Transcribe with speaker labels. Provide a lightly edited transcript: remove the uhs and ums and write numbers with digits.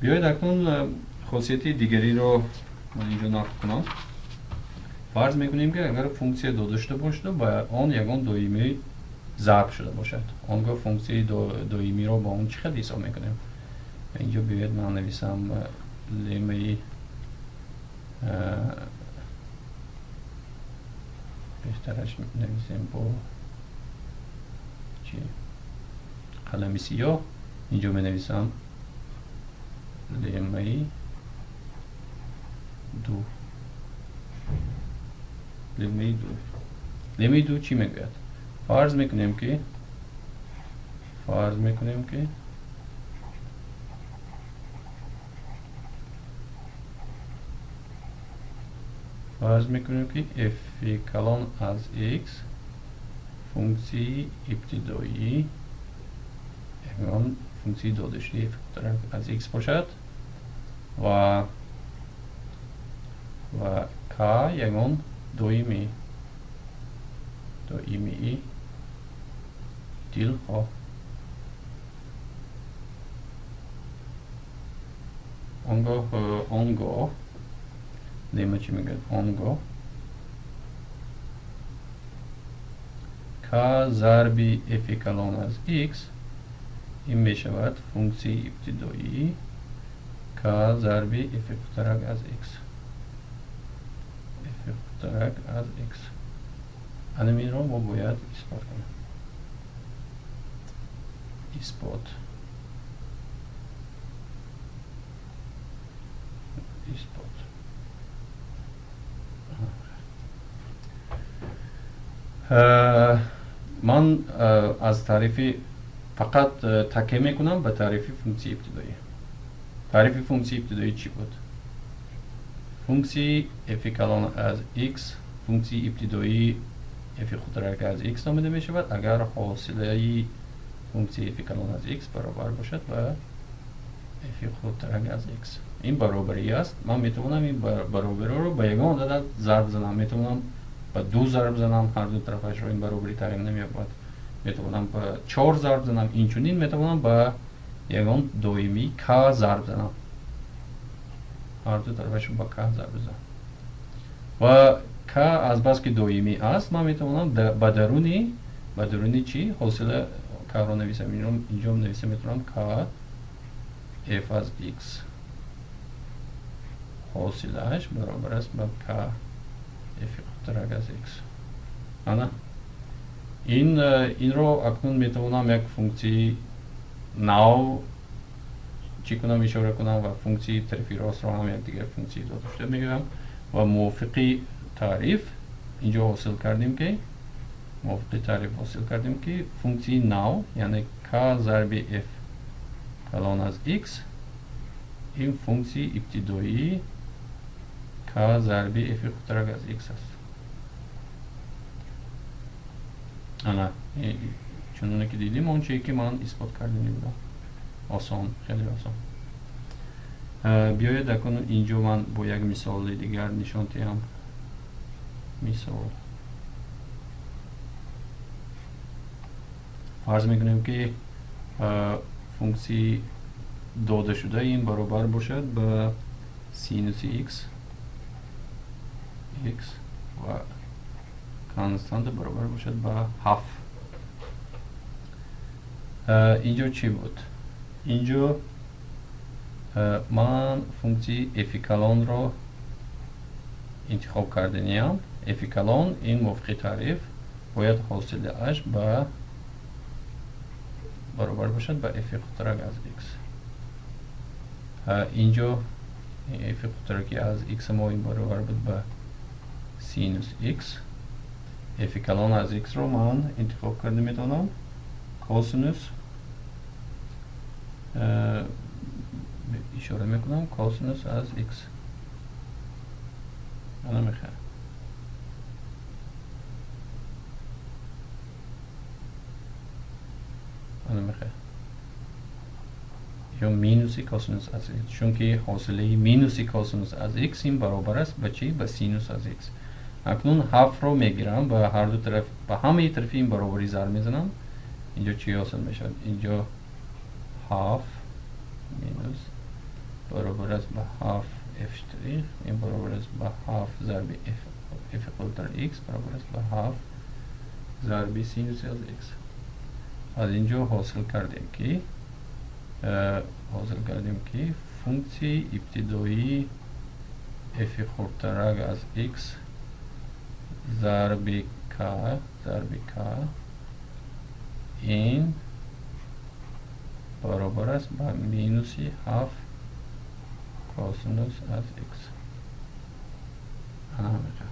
Speaker 1: Биёед акнун хосияти дигариро ман инҷо нақл кунам. Фарз мекунем, ки агар функсия дода шуда бошад ва он ягон доимӣ зарб шуда бошад, он гоҳ функсияи доимиро бо он чӣ хел ҳисоб мекунем? Инҷо биёед ман нависам лемаи, беҳтараш нависем бо чӣ, қалами сиёҳ. Инҷо менависам лемаи ду. Лемаи ду, лемаи ду чӣ мегӯяд? Фарз мекунем ки f калон аз x функсияи ибтидоӣ, ягон функсияи додашудаи f аз x бошад ва k ягон доимии дилхоҳ. Он гоҳ лема чӣ мегӯяд? Он гоҳ k зарби f калон аз x ин мешавад функсияи ибтидоӣ k зарби f хурдтарак аз x, f хурдтарак аз x. Анаминро мо бояд исбот кунем. Исбот. Ман аз таърифи фақат такя мекунам ба таърифи функсияи ибтидоӣ. Таърифи функсияи ибтидоӣ чӣ буд? Функсияи f калон аз x функсияи ибтидоии f хурдтарак аз x номида мешавад, агар ҳосилаи функсияи f калон аз x баробар бошад ба f хурдтарак аз x. Ин баробарӣ аст. Ман метавонам ин баробариро ба ягон адад зарб занам. Метавонам ба ду зарб занам, ҳар ду тарафашро, ин баробарӣ тағйир намеёбад. Метавонам ба чор зарб занам, инчунин метавонам ба ягон доимии к зарб занам, ҳар ду тарафашро ба к зарб занам. Ва к азбаски доимӣ аст, ман метавонам ба даруни чӣ, ҳосила к-ро нависам. Инҷо нависа метавонам к f аз x ҳосилааш баробар аст ба к f хурдтарак аз x. Ана инро акнун метавонам як функсияи нав чӣ кунам, ишора кунам ва функсияи тарафи ростро ҳам як дигар функсияи дода шуда мегӯям. Ва мувофиқи таъриф инҷо ҳосил кардем ки, мувофиқи таъриф ҳосил кардем ки функсияи нав, яъне к зарби f калон аз x, ин функсияи ибтидоии к зарби f хурдтарак аз x аст. Ана чуноне ки дидем, он чие ки ман исбот кардани будам, осон, хеле осон. Биёед акнун инҷо ман бо як мисоли дигар нишон диҳам. Мисол: фарз мекунем, ки функсияи додашуда ин баробар бошад ба синуси x ва константа баробар бошад ба ҳафт. Инҷо чӣ буд? Инҷо ман функсияи f калонро интихоб карданиям. F калон ин мувофиқи таъриф бояд ҳосилааш ба баробар бошад ба f хурдтарак аз x. Инҷо f хурдтараки аз x мо ин баробар буд ба синус x. F калон аз x-ро ман интихоб карда метавонам косинус, ишора мекунам косинус аз x. Ана мехоҳам ана мехоҳам ё минуси косинус аз x, чунки ҳосилаи минуси косинус аз x ин баробар аст ба чӣ? Ба синус аз x. Акнун ҳафтро мегирам, ба ҳар ду тараф, ба ҳамаи тарафи ин баробарӣ зарб мезанам. Инҷо чӣ ҳосил мешавад? Инҷо ҳафт минус Баробар аст ба 7 f штрих, ин баробар аст ба 7 зарби f хурдтар x, баробар аст ба 7 зарби синуси аз x. Аз ин ҷо ҳосил кардем, ки функсияи ибтидоии f хурдтарак аз x зарби k ин баробар аст ба минуси 7 косинус аз x. Ана ҳамин.